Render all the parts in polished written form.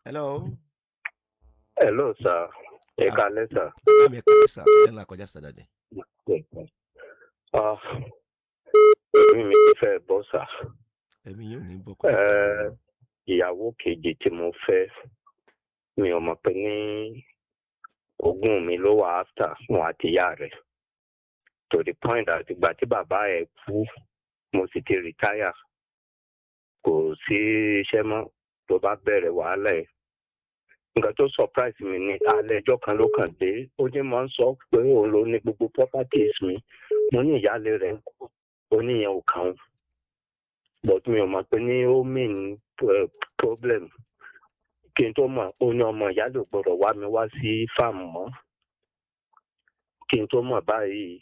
Hello. Hello, sir. Ẹ káalẹ́, sir. Bàbá mi, ẹ káalẹ́ sà, ẹ ń là kọjá sà, daddy. Ah, ẹ̀mí mi ti fẹ́ bọ́, sir. Ẹ̀mí yóò ní bọ́ kọjá. Ìyàwó kejì tí mo fẹ́, mi ò mọ̀ pé ní ogún mi ló wà after wọn àti ìyá rẹ̀. To the point that ìgbà tí bàbá ẹ̀ kú, mo sì ti retire. Kò sí iṣẹ́ mọ́, tó bá bẹ̀rẹ̀ wàhálà ẹ̀. Nǹkan tó surprise mi ni alẹ́ ẹjọ́ kan ló kàn dé. Ó ní máa ń sọ pé òun ló ní gbogbo properties mi. Mo ní ìyáálé rẹ̀ ń kú. Ó ní ìyẹn ò kàn án. But mi ò mọ̀ pé ní ó mean problem. Kí n tó mọ̀, ó ní ọmọ ìyáálé ò gbọ́dọ̀ wá mi wá sí farm mọ́. Kí n tó mọ̀ báyìí,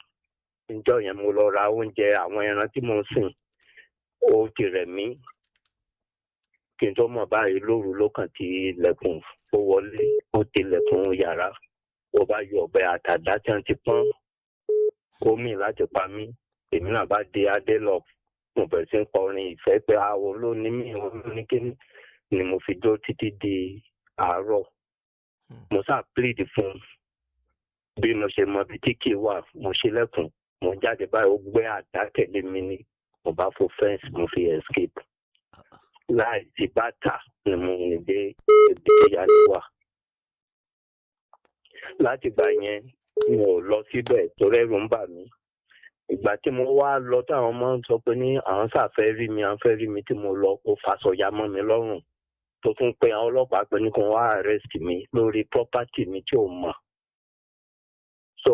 níjọ́ yẹn mo lọ ra oúnjẹ àwọn ẹran tí mo ń sìn. Ó ti rẹ̀ mí. Kí n tó mọ̀ báyìí, lóru ló kàn ti ilẹ̀kùn, ó wọlé, ó ti ilẹ̀kùn yàrá, ó bá yọ ọ̀bẹ àtàdá tí wọ́n ti pọ́n, ó mì láti pa mí. Èmi náà bá dé adé lọ, mo bẹ̀rẹ̀ sí ń kọrin ìfẹ́ pé àwọn ló ní mí, òun ló ní kíní ni mo fi jó títí di àárọ̀. Mo sáà plead fún un. Bí mo ṣe mọ ibi tí kì í wà, mo ṣílẹ̀kùn, mo jáde báyìí, ó gbé àdá tẹ̀lé mi ní. Mo bá fò fence, mo fi escape láì sí bàtà ni mo rìn dé ibi tí ìyáálé wà. Láti ìgbà yẹn, mi ò lọ síbẹ̀ torí ẹ̀rù ń bà mí. Ìgbà tí mo wá lọ, táwọn ọmọ ń sọ pé ní àwọn ṣàfẹ́ rí mi, àwọn fẹ́ rí mi, tí mo lọ, ó faṣọ ya mọ́ mi lọ́rùn, tó tún pe àwọn ọlọ́pàá pé ní kí wọ́n wá arrest mi lórí property mi tí ò mọ̀. So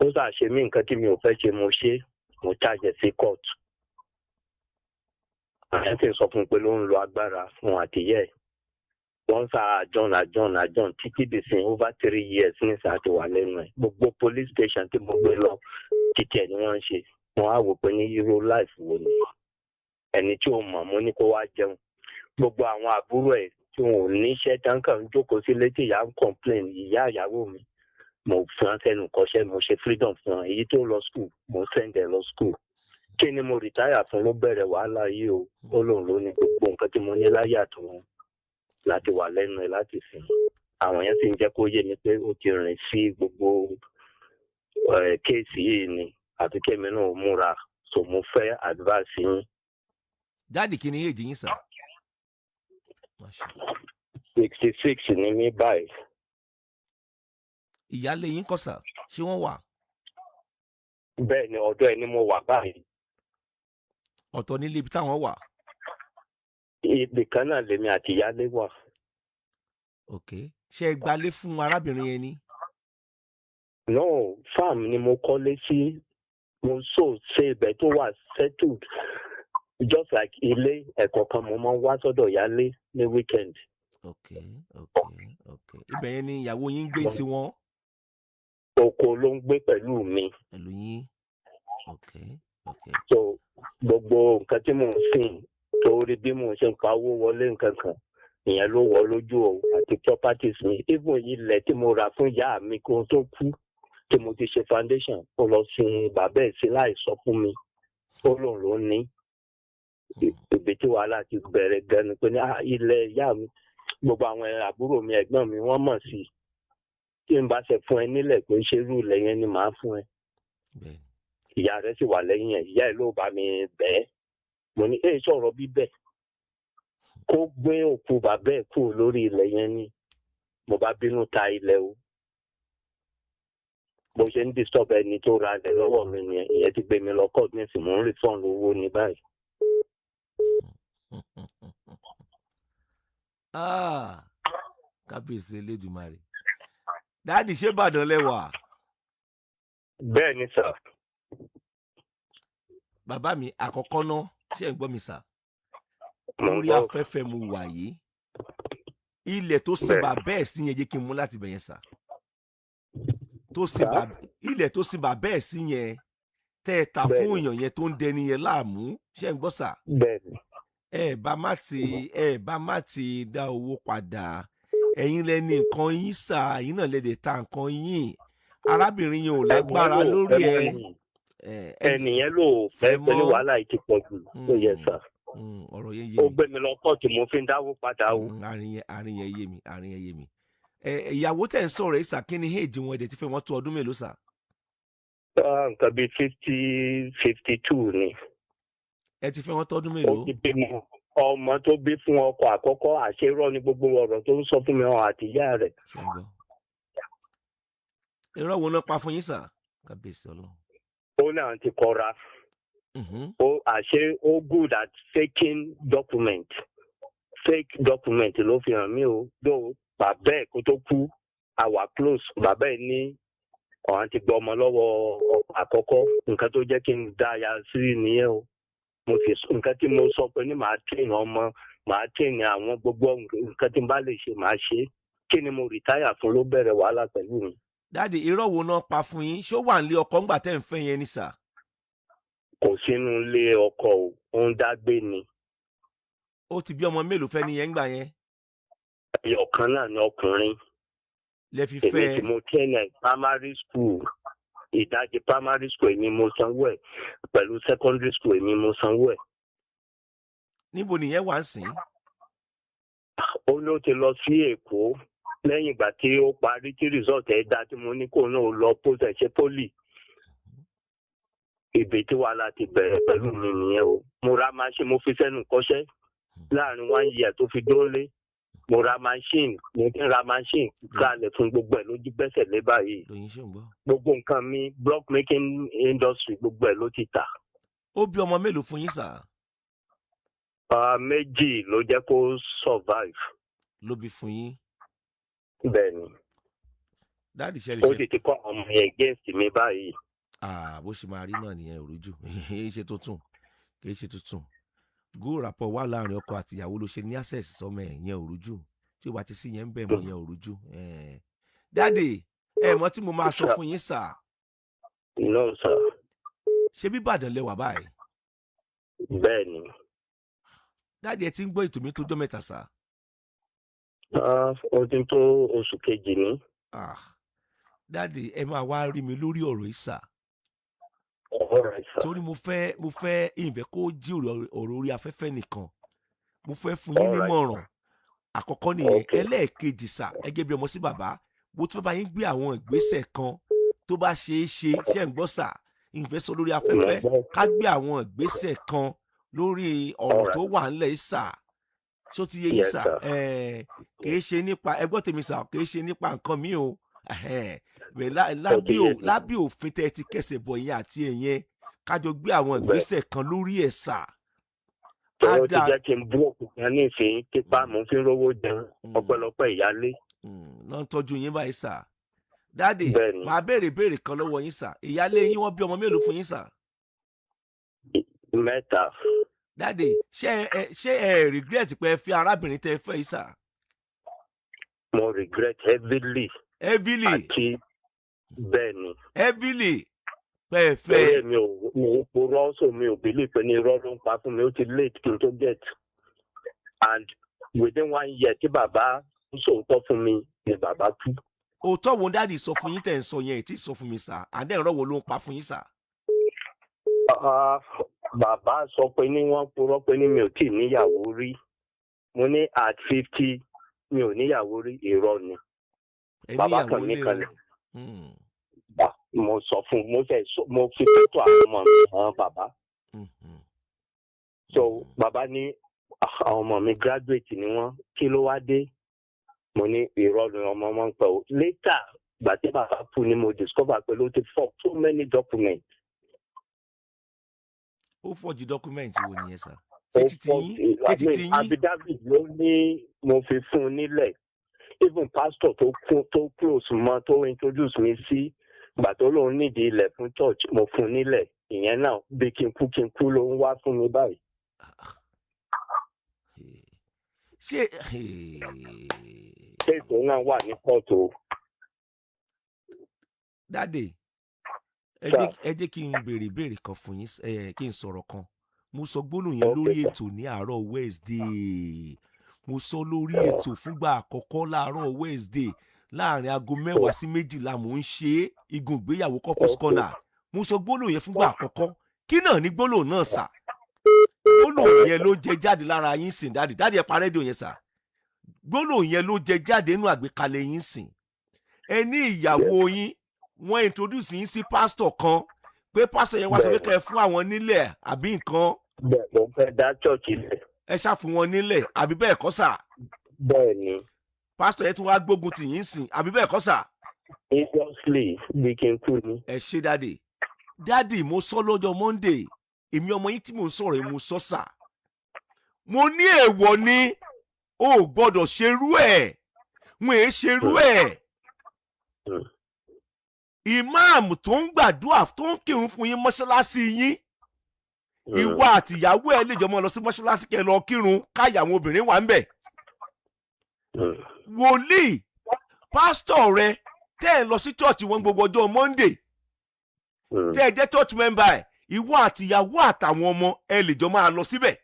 ó ṣàṣe mí nǹkan tí mi ò fẹ́ ṣe, mo ṣe, mo charge sí court. Àwọn sì sọ fún un pé ló ń lo agbára fún àtìyẹ́ ẹ̀. Wọ́n sá adjourn, adjourn, adjourn títí di sin over 3 years nísìnyí àti wà lẹ́nu ẹ̀. Gbogbo police station tí mo gbé lọ, títí ẹ̀ ni wọ́n ń ṣe. Wọ́n á wò pé ní irú life wo ni ẹni tí ò mọ̀, mo ní kó wá jẹun. Gbogbo àwọn àbúrò ẹ̀ tí wọn ò níṣẹ́ tán kàn ń jókòó sí létí, ìyá ń complain, ìyá ìyàwó mi. Mo fún wọn sẹ́nu kọ́ṣẹ́, mo ṣe freedom fún wọn. Èyí tó lọ school, mo send ẹ̀ lọ school. Kí ni mo retire fún? Ló bẹ̀rẹ̀ wàhálà yìí o. Ó lóun ló ní gbogbo nǹkan tí mo ní láyé àtọ̀run láti wà lẹ́nu ẹ̀ láti sìn. Àwọn yẹn sì ń jẹ́ kó yé mi pé ó ti rìn sí gbogbo case yìí ni, àti kémi náà múra. So mo fẹ́ advice yín. Daddy, kí ni age yín, sir? 66 ní mí báyìí. Ìyáálé yín kọ́, sir? Ṣé wọ́n wà? Bẹ́ẹ̀ ni, ọ̀dọ̀ ẹ̀ ni mo wà báyìí. Ọ̀tọ̀ nílé ibi táwọn wà? Ibì kan náà lèmi àti ìyáálé wà. Ok, ṣé ẹ gbalé fún arábìnrin yẹn ni? No, farm ni mo kọ́lé sí. Mo so ṣe ibẹ̀ tó wà settled, just like ilé. Ẹ̀kọ̀ọ̀kan mo máa ń wá sọ́dọ̀ ìyáálé ní weekend. Ok, ibẹ̀ yẹn ni ìyàwó yín ń gbé tiwọn? Oko ló ń gbé pẹ̀lú mi. Pẹ̀lú yín, ok. So gbogbo nǹkan tí mò ń sìn, torí bí mò ń ṣe ń pa owó wọlé, nǹkan kan ìyẹn ló wọ lójú o, àti properties mi, even ilẹ̀ tí mo rà fún ìyá mi kó tó kú, tí mo ti ṣe foundation, ó lọ sin bàbá ẹ̀ sí láì sọ fún mi. Ó lóun ló ní. Ibi tí wàhálà ti bẹ̀rẹ̀ gan ni pé ní ilẹ̀ ìyá mi, gbogbo àwọn àbúrò mi, ẹ̀gbọ́n mi, wọ́n mọ̀ sí i. Tí n bá ṣe fún ẹ nílẹ̀ pé ṣé irú ilẹ̀ yẹn ni màá fún ẹ? Ìyá rẹ̀ sì wà lẹ́yìn ẹ̀. Ìyá ẹ̀ ló bá mi bẹ́ẹ̀. Mo ní èyí sọ̀rọ̀ bíbẹ̀, kó gbé òkú bàbá ẹ̀ kúrò lórí ilẹ̀ yẹn ni. Mo bá bínú ta ilẹ̀ o. Bó ṣe ń disturb ẹni tó ra ilẹ̀ lọ́wọ́ mi nìyẹn. Ìyẹn ti gbé mi lọ court nísìnyí, mò ń refund owó ní báyìí. Ah, kábíyèsí Elédùmarè! Daddy, ṣé Ìbàdàn lẹ wà? Bẹ́ẹ̀ ni, sir. Bàbá mi, àkọ́kọ́ náà, ṣé ẹ̀ ń gbọ́ mi, sir? Mo ń Lórí gbọ́. afẹ́fẹ́ mo wà yìí. Ilẹ̀ tó sin bàbá ẹ̀ sí yẹn, jẹ́ kí n mú láti bẹ̀yẹn, sir. Tó sin Sir? bàbá, ilẹ̀ tó sin bàbá ẹ̀ sí yẹn, tẹ́ ẹ ta fún èèyàn yẹn tó ń dẹni yẹn láàmú, ṣé ẹ̀ ń gbọ́, sir? Bẹ́ẹ̀ ni. Ẹ bá má ti dá owó padà. Ẹ̀yin lẹ ní nǹkan yín, sir. Ẹ̀yin náà lẹ lè ta nǹkan yín. Arábìnrin yẹn ò lágbára lórí ẹ. Ẹnìyẹn ló fẹ́ fẹ́ pé ní mọ́. wàhálà yìí ti pọ̀ jù ó yẹ, sir. Ọ̀rọ̀ yẹn yé Ó mi. gbé mi lọ kóòtù, mo fi ń dáwó padà o. Àárín yẹn yé mi, àárín yẹn yé mi. Ẹ ìyàwó tẹ̀ ń sọ̀rọ̀ yìí sà, kí ni age wọn? Ẹ̀dẹ̀ ti fẹ́ wọ́n tó ọdún mélòó sà? Ah, nǹkan bíi 50, 52 ni. Ẹ ti fẹ́ wọ́n tó ọdún Ó mélòó? ti bímọ. Ọmọ tó bí fún ọkọ àkọ́kọ́, àṣerọ́ ni gbogbo ọ̀rọ̀ tó ń sọ fún mi, ọ̀hún àti ìyá rẹ̀. Ṣé ń gbọ́? Irọ́ wo náà pa fún yín sà? Kábíyèsí Ọlọ́run. Ó náà ti kọra. Ó àṣé ó good at faking document. Fake document ló fi hàn mí o. Dó bàbá ẹ̀ kó tó kú, àwa close. Bàbá ẹ̀ ní ọ̀hún ti gbọ́ ọmọ lọ́wọ́ ọkọ àkọ́kọ́. Nǹkan tó jẹ́ kí n dá ya sí nìyẹn o. Mo sì nǹkan tí mo sọ pé ní màá train ọmọ, màá train àwọn gbogbo nǹkan tí n bá lè ṣe, màá ṣe. Kí ni mo retire fún ló bẹ̀rẹ̀ wàhálà pẹ̀lú mi. Daddy, irọ́ wo náà pa fún yín? Ṣó wà nílé ọkọ ńgbà tẹ́ ń fẹ́ yẹn ni sà? Kò sínú ilé ọkọ o, ó ń dágbé ni. Ó ti bí ọmọ mélòó fẹ́ nìyẹn ńgbà yẹn? Ẹyọ kan náà ni, ọkùnrin. Lẹ fi Èmi fẹ́? tí mo train ẹ̀ primary school, ìdajì primary school èmi mo sanwó ẹ̀, pẹ̀lú secondary school èmi mo sanwó ẹ̀. Níbo nìyẹn wà ń sìn? Ó ló ti lọ sí Èkó lẹ́yìn ìgbà tí ó parí, tí result ẹ̀ dá, tí mo ní kó náà lọ post ẹ̀ ṣe poly. Ibi tí wàhálà ti bẹ̀rẹ̀ pẹ̀lú mi nìyẹn o. Mo ra machine, mo fi sẹ́nu kọ́ṣẹ́ láàrin one year tó fi dólé. Mo ra machine, mo ti ń ra machine kalẹ̀ fún gbogbo ẹ̀ lójú gbẹ́sẹ̀ lé báyìí. Lóyin, ṣé ń gbọ́? Gbogbo nǹkan mi, block making industry, gbogbo ẹ̀ ló ti tà. Ó bí ọmọ mélòó fún yín sà? Ah, méjì ló jẹ́ kó survive. Ló bí fún yín? Bẹ́ẹ̀ ni. Daddy, ṣe lè Ó ṣe sì ti kọ́ àwọn ọmọ yẹn against mi báyìí. Ah, bó ṣe máa rí náà nìyẹn, òrújú kì í ṣe tuntun, kì í ṣe tuntun. Good rapport wà láàrin ọkọ àti ìyàwó ló ṣe ní access sọmọ ẹ̀ yẹn, òrújú tí ó bá ti sí yẹn ń bẹ̀ mọ́ yẹn, òrújú. Daddy, ẹ mọ̀ tí mo máa sọ fún yín sà? No, sir. Ṣé bí Ìbàdàn lẹ wà báyìí? Bẹ́ẹ̀ ni. Daddy, ẹ ti ń gbọ́ ètò mi tó jọ́ mẹ́ta sà? Ah, ó ti tó oṣù kejì ní. Ah, daddy, ẹ máa wá rí mi lórí ọ̀rọ̀ yìí sà. All right, sir. Torí mo fẹ́ ìfẹ́ kó jí ọ̀rọ̀ orí afẹ́fẹ́ nìkan, mo fẹ́ fún yín All right. nímọ̀ràn. Àkọ́kọ́ nìyẹn. Okay. Ẹlẹ́ẹ̀kejì sà, ẹgẹ́ bí ọmọ sí bàbá, mo tún fẹ́ bá yín gbé àwọn ìgbésẹ̀ kan tó bá ṣeé ṣe. Ṣe ń gbọ́ sà? Ìfẹ́ sọ lórí afẹ́fẹ́. Mo gbọ́. Ká gbé àwọn ìgbésẹ̀ kan lórí ọ̀rọ̀ Alright. tó wà ńlẹ̀ yìí sà. Ṣó ti yé yín Yes, sà? sir. Kì í ṣe nípa ẹgbọ́n tèmi sà, kì í ṣe nípa nǹkan mi o. Bẹ́ẹ̀ lábẹ́ yé mi. Lábẹ́ òfin tẹ́ ẹ ti kẹsẹ̀ bọ̀ yẹn àti ẹ̀yẹn, kájọ gbé àwọn ìgbésẹ̀ kan lórí ẹ̀ sà. Tọ́wọ́ ti Á dáa. jẹ́ kí n bú òkúta ní ìsìn tipa, mò ń fi rówó jẹun, ọpẹ́lọpẹ́ ìyálé. Lọ́ ń tọ́jú yín báyìí sà. Daddy, Bẹ́ẹ̀ni. màá béèrè béèrè kan lọ́wọ́ yín sà. Ìyálé yín, wọ́n bí ọmọ mélòó fún yín sà? Mẹ́ta. Daddy, ṣé ẹ regret pé ẹ fi arábìnrin tẹ́ ẹ fẹ́ yìí sà? Mo regret heavily. Heavily? Àti bẹ́ẹ̀ ni. Heavily pé ẹ fẹ́? Torí mi ò purọ́, so mi ò believe pé ní irọ́ ló ń pa fún mi. Ó ti late kí n tó get, and within one year tí bàbá ń sòótọ́ fún mi ni bàbá kú. Òótọ́ wo daddy sọ fún yín tẹ̀ ń sọ yẹn tí sọ fún mi sà? Àdé ìrọ̀ wo ló ń pa fún yín sà? Ah, bàbá sọ pé ní wọ́n purọ́ pé ní mi ò tíì níyàwó rí. Mo ní at 50 mi ò níyàwó rí, irọ́ ni. Ẹ Bàbá níyàwó kan ní lé o. kalẹ̀. Mo sọ fún un, mo fẹ́ mo fi photo àwọn ọmọ mi hàn bàbá. So bàbá ní àwọn ọmọ mi graduate ni wọ́n, kí ló wá dé? Mo ní irọ́ ni ọmọ wọn ń pẹ́ o. Later, gbà tí bàbá kú ni mo discover pé ló ti forge so many documents. Ó forge document wo nìyẹn sà? Ó Ṣé titi forge yín? Ṣé I titi mean, yín? Affidavit ló ní mo fi fún un nílẹ̀. Even pastor tó kún tó close mọ́ tó introduce mi sí, gbà tó lóun nídìí ilẹ̀ fún church, mo fún un nílẹ̀. Ìyẹn náà bí kí n kú kí n kú ló ń wá fún mi báyìí. Ṣé Case náà wà ní kóòtù o. Daddy, ẹ Sir. jẹ́ kí n béèrè ìbéèrè kan fún yín, ẹ kí n sọ̀rọ̀ kan. Mo sọ gbólóhùn yẹn Okay, lórí sir. ètò ní àárọ̀ Wednesday. Mo sọ lórí ètò fúngbà àkọ́kọ́ láàárọ̀ Wednesday láàrin aago 10 sí 12. Mò ń ṣe é, igun ìgbéyàwó, couples corner. Mo sọ gbólóhùn yẹn fúngbà àkọ́kọ́. Kí náà ní gbólóhùn náà sà? Gbólóhùn yẹn ló jẹ jáde lára yín sìn. Daddy, daddy, ẹ pa rédíò yẹn sà. Gbólóhùn yẹn ló jẹ jáde nínú àgbékalẹ̀ yín sìn. Ẹ ní ìyàwó yín, wọ́n introduce yín sí pásítọ̀ kan, pé pásítọ̀ yẹn wá sọ pé kẹ́ ẹ fún àwọn nílẹ̀ àbí nǹkan. Bẹ́ẹ̀, mo fẹ́ dá church lẹ̀. Ẹ ṣáà fún wọn nílẹ̀, àbí bẹ́ẹ̀ kọ́ sà? Bẹ́ẹ̀ ni. Pásítọ̀ yẹn tún wá gbógun tì yín sìn, àbí bẹ́ẹ̀ kọ́ sà? Obviously, bí kí n kú ni. Ẹ ṣé, daddy. Daddy, mo sọ lọ́jọ́ Monday, èmi ọmọ yín tí mò ń sọ̀rọ̀ yìí, mo sọ sà, mo ní èèwọ̀ ni, o ò gbọ́dọ̀ ṣerú ẹ̀, wọn èé ṣerú ẹ̀. Ìmáàmù tó ń gbàdúrà, tó ń kírun fún yín mọ́ṣáláṣí yín, ìwọ àtìyàwó ẹ lè jọ mọ́ lọ sí mọ́ṣáláṣí kẹ́ ẹ lọ kírun, káyà àwọn obìnrin wà ń bẹ̀. Wòlíì, pásítọ̀ rẹ tẹ́ ẹ lọ sí church wọn gbogbo ọjọ́ Monday, tẹ́ ẹ jẹ́ church member ẹ̀, ìwọ àtìyàwó àtàwọn ọmọ ẹ lè jọ máa lọ síbẹ̀.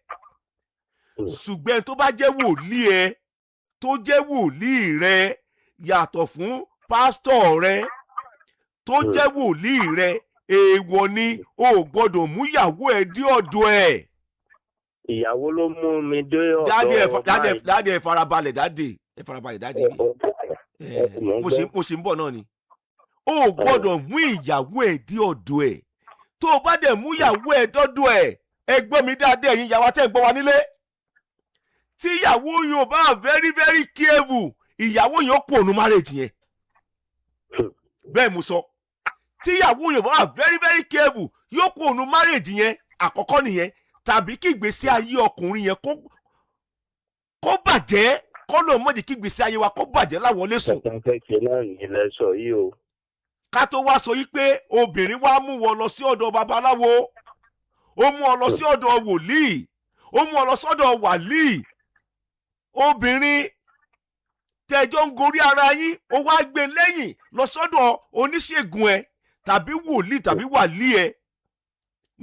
Ṣùgbọ́n tó bá jẹ́ wòlíì ẹ, tó jẹ́ wòlíì rẹ, yàtọ̀ fún pásítọ̀ rẹ tó jẹ́ wòlíì rẹ, èèwọ̀ ni, o ò gbọ́dọ̀ mú ìyàwó ẹ dé ọ̀dọ̀ ẹ̀. Ìyàwó ló mú mi dé ọ̀dọ̀. Daddy, ẹ daddy, daddy, ẹ farabalẹ̀. Daddy, ẹ farabalẹ̀, daddy. Mò ń gbọ́. Mo ṣe ń bọ̀ náà ni. O ò gbọ́dọ̀ mú ìyàwó ẹ dé ọ̀dọ̀ ẹ̀. Tó o bá dẹ̀ mú ìyàwó ẹ dọ́dọ̀ ẹ̀, ẹ gbọ́ mi dáadáa, ẹ̀yin ìyàwó tẹ́ ń gbọ́ wa nílé, tí ìyàwó yóò bá very very careful, ìyàwó yóò kú òun marriage yẹn. Bẹ́ẹ̀ mo sọ. Tí ìyàwó yóò bá very very careful, yóò kú òun marriage yẹn. Àkọ́kọ́ nìyẹn. Tàbí kí ìgbésí ayé ọkùnrin yẹn kó bàjẹ́, kó lóun mọ̀jẹ̀ kí ìgbésí ayé wa kó bàjẹ́ láwọlé sùn. Kẹ̀kẹ́ fẹ́ ṣe náà ní ilẹ̀ sọ yìí o. Ká tó wá sọ yí pé obìnrin wá mú wọn lọ sí ọ̀dọ̀ babaláwo, ó mú ọ lọ sí ọ̀dọ̀ wòlíì, ó mú ọ lọ sọ́dọ̀ wàlíì, obìnrin tẹjọ́ ń gorí ara yín, ó wá gbé lẹ́yìn lọ sọ́dọ̀ oníṣègùn ẹ tàbí wòlíì tàbí wàlíì ẹ,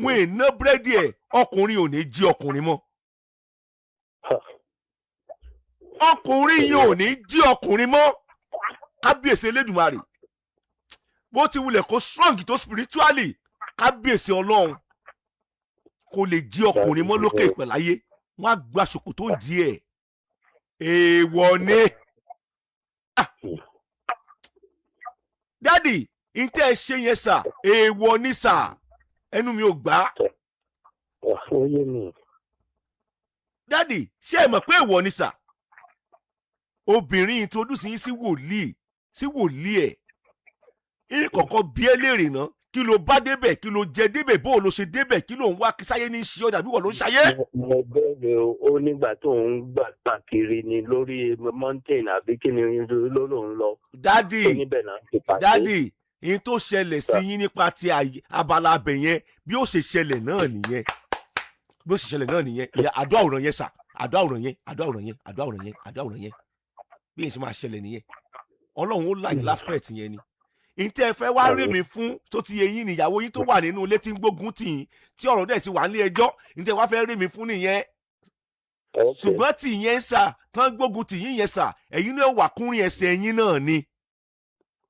wọn è ná búrẹ́dì ẹ, ọkùnrin ò ní jí ọkùnrin mọ́. Ọkùnrin yìí ò ní jí ọkùnrin mọ́. Kábíyèsí Elédùmarè, bó ti wulẹ̀ kó strong tó spiritually, kábíyèsí Ọlọ́run, kò lè jí ọkùnrin mọ́ lókè ìpẹ̀láyé. Wọ́n á gba ṣòkòtò ń di ẹ̀. Èèwọ̀ ni. Ah. Daddy, ntẹ́ ẹ ṣe yẹn sà, èèwọ̀ ni sà, ẹnu mi ò gbà á. Ó yé mi. Daddy, ṣé ẹ mọ̀ pé èèwọ̀ ni sà? Obìnrin introduce yín sí wòlíì, sí wòlíì ẹ̀, ìkọ̀kọ̀ bí ẹ léèrè ná, kí ló bá débẹ̀? Kí ló jẹ débẹ̀? Bó o ló ṣe débẹ̀? Kí ló ń wá sáyé ní ṣe ọ́ dàbí wọ́n ló ń ṣayé? Mo bẹ̀rẹ̀ o, ó nígbà tó ń gbà kiri ni lórí mountain àbí kí ni ló lòun lọ. Daddy. Ó níbẹ̀ náà ti pàdé. Daddy, yín tó ṣẹlẹ̀ sí yín nípa ti abala abẹ yẹn, bí ó ṣe ṣẹlẹ̀ náà nìyẹn, bí ó ṣe ṣẹlẹ̀ náà nìyẹn. Ìyá àdó àwòrán yẹn sà, àdó àwòrán yẹn, àdó àwòrán yẹn, àdó àwòrán yẹn, àdó àwòrán yẹn, bí yẹn ṣe máa ṣẹlẹ̀ nìyẹn. Ọlọ́run ó láyé l'aspect yẹn ni ntẹ́ ẹ fẹ́ wá rí mi fún tó ti yẹ yín, níyàwó yín tó wà nínú ilé tí ń gbógun tì yín, tí ọ̀rọ̀ dẹ̀ ti wà nílé ẹjọ́, ntẹ́ wá fẹ́ rí mi fún nìyẹn. Ṣùgbọ́n tì yẹn sà, tán gbógun tì yín yẹn sà, ẹ̀yin náà wà kúnrin ẹsẹ̀ yín náà ni.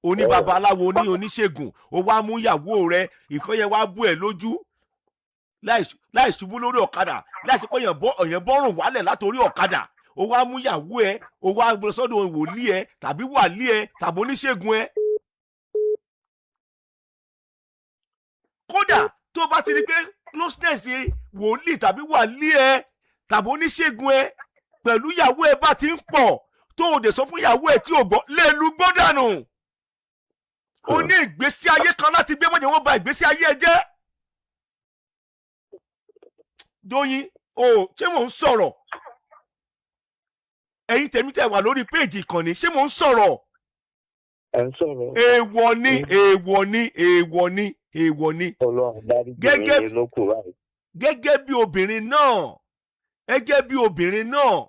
Oní babaláwo ní oníṣègùn, ó wá mú ìyàwó rẹ, ìfẹ́ yẹn wá bú ẹ lójú láì ṣubú lórí ọ̀kadà, láì ṣe pé èèyàn bọ́rùn wálẹ̀ látòrí ọ̀kadà, ó wá mú ìyàwó ẹ, ó wá lọ sọ́dọ̀ wòlíì ẹ tàbí wàlíì ẹ tàbí oníṣègùn ẹ. Kódà tó bá ti rí pé closeness wòlíì tàbí wàlíì ẹ tàbí oníṣègùn ẹ pẹ̀lú ìyàwó ẹ bá ti ń pọ̀, tó o dẹ̀ sọ fún ìyàwó ẹ tí o gbọ́, lè lu gbọ́dànù. O ní ìgbésí ayé kan láti gbé, mọ̀jẹ̀ wọ́n ba ìgbésí ayé ẹ jẹ́. Dóyin o, ṣé mò ń sọ̀rọ̀? Ẹ̀yin tèmi tẹ́ wà lórí péèjì ìkànnì, ṣé mò ń sọ̀rọ̀? Ẹ ń sọ̀rọ̀. Èèwọ̀ ni, èèwọ̀ ni, èèwọ̀ ni, èèwọ̀ ni. Ọlọ́run dáríjì mi ló kù báyìí. Gẹ́gẹ́ bí obìnrin náà, gẹ́gẹ́ bí obìnrin náà,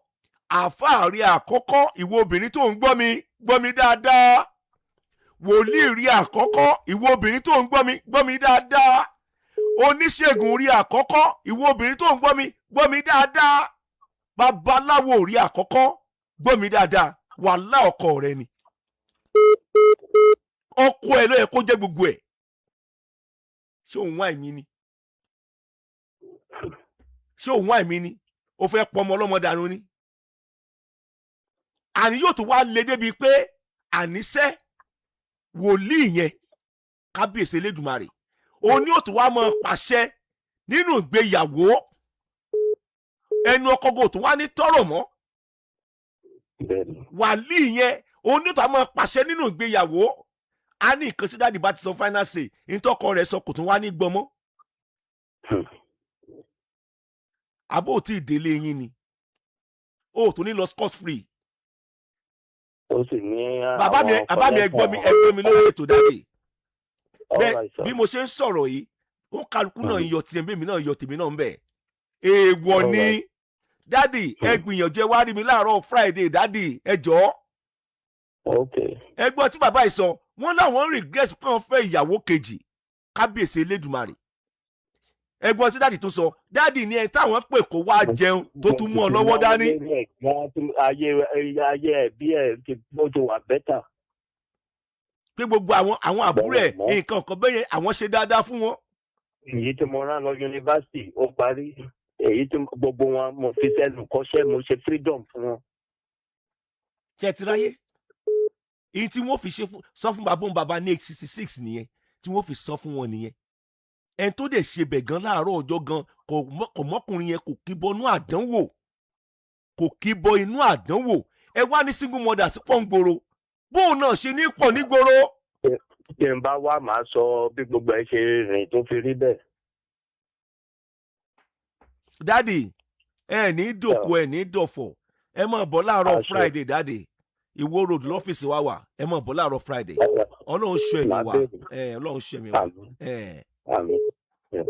àáfàá rí àkọ́kọ́, ìwọ obìnrin tó ń gbọ́ mi, gbọ́ mi dáadáa. Wòlíì rí àkọ́kọ́, ìwọ obìnrin tó ń gbọ́ mi, gbọ́ mi dáadáa. Oníṣègùn rí àkọ́kọ́, ìwọ obìnrin tó ń gbọ́ mi, gbọ́ mi dáadáa. Babaláwo rí àkọ́kọ́, gbọ́ mi dáadáa. Wàhálà ọkọ rẹ ni. Ọkọ ẹ ló yẹ kó jẹ́ gbogbo ẹ̀. Ṣé òun wá èmi ni? Ṣé òun àìmí ni ó fẹ́ pọmọ ọlọ́mọ dànù ni? Àní yóò tún wá lé débi pé àníṣe wòlíì yẹn, kábíyèsí Elédùmarè, òun ni yóò tún wá máa pàṣẹ nínú ìgbéyàwó. Ẹnu ọkọ kò tún wá ní tọrọ mọ́. Wàlíì yẹn, òun ní tó a máa pàṣẹ nínú ìgbéyàwó. A ní nǹkan tí daddy bá ti sọ, final say, nítọ́kọ rẹ̀ sọ, kò tún wá ní gbọmọ́. Àbó tí ìdílé yín ni o tún ní lọ scot free. Ó sì ní. Bàbá mi, bàbá mi, ẹ gbọ́ mi, ẹ gbọ́ mi lórí ètò, daddy. Bẹ́ẹ̀ bí mo ṣe ń sọ̀rọ̀ yìí, ó kálukú náà ń yọ tiẹ̀, bí èmi náà yọ tèmi náà ń bẹ̀. Èèwọ̀ ni, daddy. Ẹ gbìyànjú, ẹ wá rí mi láàárọ̀ Friday, daddy, ẹ jọ̀ọ́. Ẹ gbọ́ tí bàbá yìí sọ, wọ́n láwọn regret pé wọ́n fẹ́ ìyàwó kejì. Kábíyèsí Elédùmarè! Ẹ gbọ́ tí daddy tún sọ. Daddy ní ẹ táwọn pè kó wá jẹun, tó tún mú ọ lọ́wọ́ dání. Ayé ẹ bí ẹ ti ó ti wà better. Pé gbogbo àwọn àbúrò ẹ̀, nǹkan kan bẹ́yẹn, àwọn ṣe dáadáa fún wọn. Èyí tí mo rán lọ yunifásitì, ó parí. Èyí tí gbogbo wọn mo fi sẹ́nu kọ́ṣẹ́, mo ṣe freedom fún wọn. Ṣé ẹ ti ráyé? Èyí tí wọ́n fi ṣe fún sọ fún bàbá òun, bàbá ní 866 nìyẹn tí wọ́n fi sọ fún wọn nìyẹn. Ẹni tó dẹ̀ ṣe bẹ̀ gan láàárọ̀ ọjọ́ gan, kò mọ́kùnrin yẹn, kò kí bọnú àdánwò, kò kí bọ inú àdánwò. Ẹ wá ní single mother sí pọ̀ngboro, bóun náà ṣe ní pọ̀ nígboro. Tí n bá wá, màá sọ bí gbogbo ẹ ṣe rìn tó fi rí bẹ́ẹ̀. Daddy, ẹ ní dòkó, ẹ ní dọ̀fọ̀. Ẹ máa bọ̀ láàárọ̀ Àṣẹ. Friday, daddy. Ìwó Road lọ́fíìsì wa wà. Ẹ máa bọ̀ láàárọ̀ Friday. Ọlọ́run ṣọ́ ẹ̀mí wa. Màá bẹ̀rẹ̀. Ẹ Ọlọ́run ṣọ́ ẹ̀mí wa. Àmín. Ẹ. Àmín. Yeah.